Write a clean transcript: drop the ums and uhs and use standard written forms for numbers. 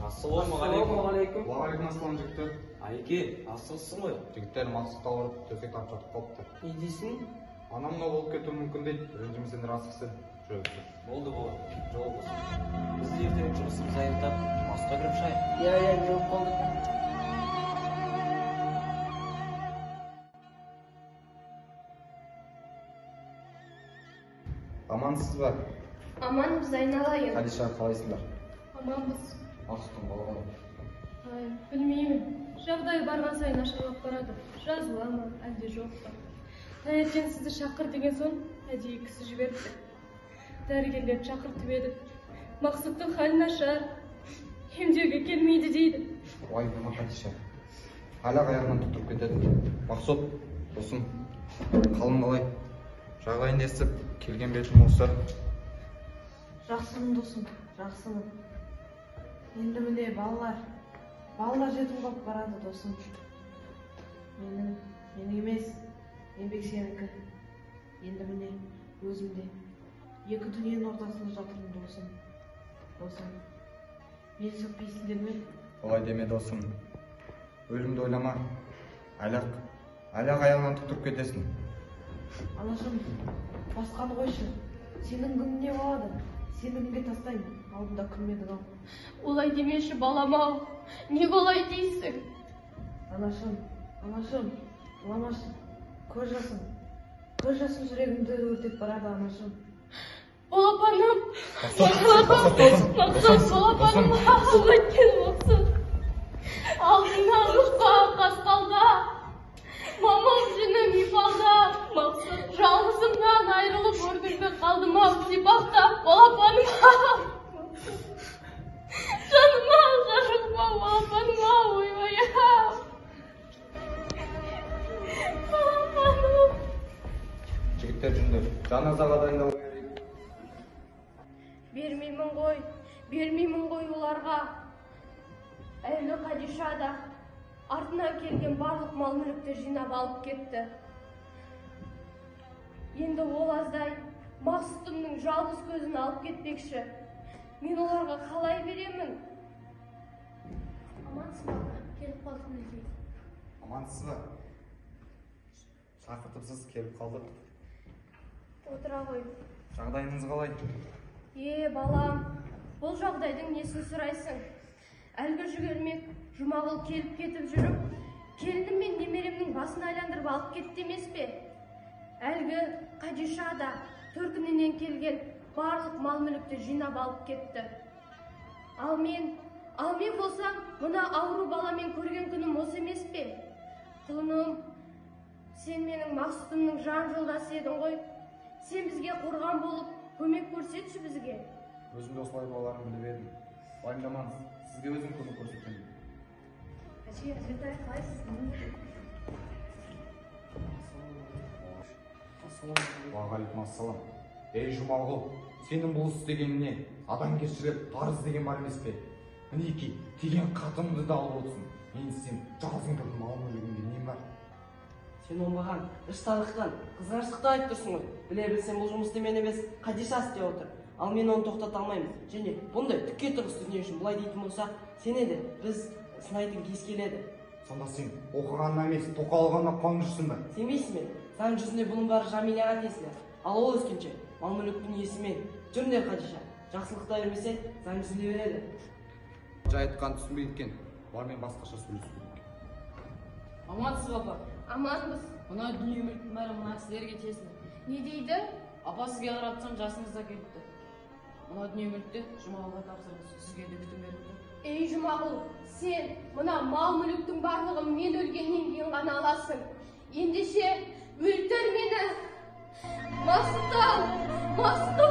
Ассалаумағалейкум. Уағалейкум жігіттер. Айеке, асығыссың ғой. Жігіттер Мақсұт ауырып, төсек тартып жатып қалыпты. Не дейсің? Анам мынау болып кетуі мүмкін дейді. Ренжімесеңдер асықсын. Жүре берсін. Болды, болды. Жол болсын. Біз ертең жұмысымызды аяқтап, Мақсұтқа кіріп шығайық. Иә, иә, не болып қалды? Амансыз ба? Аманбыз, айналайын. Хадиша, қалайсыңдар? Аманбыз. Мақсұттың балалары. Ай, білмеймін. Жағдайы барған сайын нашарлап барады. Жазыла ма, әлде жоқ па? Таңертең сізді шақыр деген соң, әдейі кісі жіберіпті. Дәрігерлерді шақыртып едік. Мақсұттың халі нашар. Емдеуге келмейді дейді. Уайымдама, Хадиша. Әлі-ақ аяғынан тік тұрып кетеді. Мақсұт, досым, қалың қалай? Жағдайын естіп, келген бетім осы. Жақсымын, досым, жақсымын. Енді міне балалар, балалар жетім қалып барады, досым. Менің емес, еңбек сенікі. Енді міне өзім де екі дүниенің ортасында жатырмын, досым. Досым, мені сөкпейсіңдер ме? Олай деме, досым. Өлімді ойлама. Әлі-ақ аяғынан тік тұрып кетесің. Анашым, басқаны қойшы. Сенің күнің не болады? Сені кімге тастаймын? Алдында күлмедің ау. Олай демеші, балам-ау. Неге олай дейсің? Анашым, анашым, жыламашы. Көз жасым, көз жасым жүрегімді өртеп барады, анашым. Балапаным, Мақсұт, балапаным, қайткен Мақсұт. Алдыңнан ұшқан қасқалдақ, мамам жүнім ипалдап, Мақсұт, жалғызымнан айырылып өрдіңді қалдым ау, сипақтап, балапаным ау. Жаным ау, ғашығым ау, балапаным ау, ойбай ау. Балапаным. Жігіттер жүріңдер, жаназаға дайындалу керек. Бермеймін ғой, бермеймін ғой оларға. Әлгі Қадиша да артынан келген барлық мал-мүлікті жинап алып кетті. Енді ол аздай Мақсұтымның жалғыз көзін алып кетпекші. Мен оларға қалай беремін? Амансыз ба? Келіп қалдық мінекей. Амансыз ба? Шақыртыпсыз, келіп қалдық. Отыра ғой. Жағдайыңыз қалай? Е, балам, бұл жағдайдың несін сұрайсың? Әлгі жүгермек Жұмағұл келіп кетіп жүріп, келінім мен немеремнің басын айландырып алып кетті емес пе? Әлгі Қадиша да төркінінен келген барлық мал-мүлікті жинап алып кетті. Ал мен болсам, мына ауру баламен көрген күнім осы емес пе? Құлыным, сен менің Мақсұтымның жан жолдасы едің ғой. Сен бізге қорған болып, көмек көрсетші бізге. Өзім де осылай боларын біліп едім. Уайымдамаңыз, сізге өзім көмек көрсетемін. Әже, әжетай, қалайсыз? Уағалейкум ассалам. Ей, Жұмағұл, сенің бұл істегеніңе адамгершілік, парыз деген бар емес пе? Мінекей, тиген қатыныңды да алып отырсың. Енді сен жалғызың мал-мүлігіңде нең бар? Сен оңбаған, іштарлықтан, қызғаныштықты айтып тұрсың ғой. Біле білсем бұл жұмысты мен емес, Қадиша істеп отыр. Ал мен оны тоқтата алмаймын. Және бұндай түкке тұрғысыз дүние үшін бұлай дейтін болсақ, сені де біз сынайтын кез келеді. Сонда сен оқығанына емес, тоқалғанына қуанып жүрсің бе? Сенбейсің бе? Заң жүзінде бұның бәрі Жамиляға тиесілі. Ал ол өскенше мал-мүліктің иесі мен. Жүріңдер, Қадиша. Жақсылықта бермесе, заң жүзінде береді. Жай айтқанын түсінбейді екен. Бұлармен басқаша сөйлесу керек. Амансыз ба, апа? Аманбыз. Мына дүние мүліктің бәрі мына кісілерге тиесілі. Не дейді? Апа, сізге қарап тұрсам, жасыңыз да келіпті. Мына дүние мүлікті Жұмағұлға тапсырыңыз. Сізге де күтім беріпті. Ей, Жұмағұл, сен мына мал-мүліктің барлығын мен өлгеннен кейін ғана аласың. Ендеше, өлтір мені. Мақсұтым, Мақсұтым.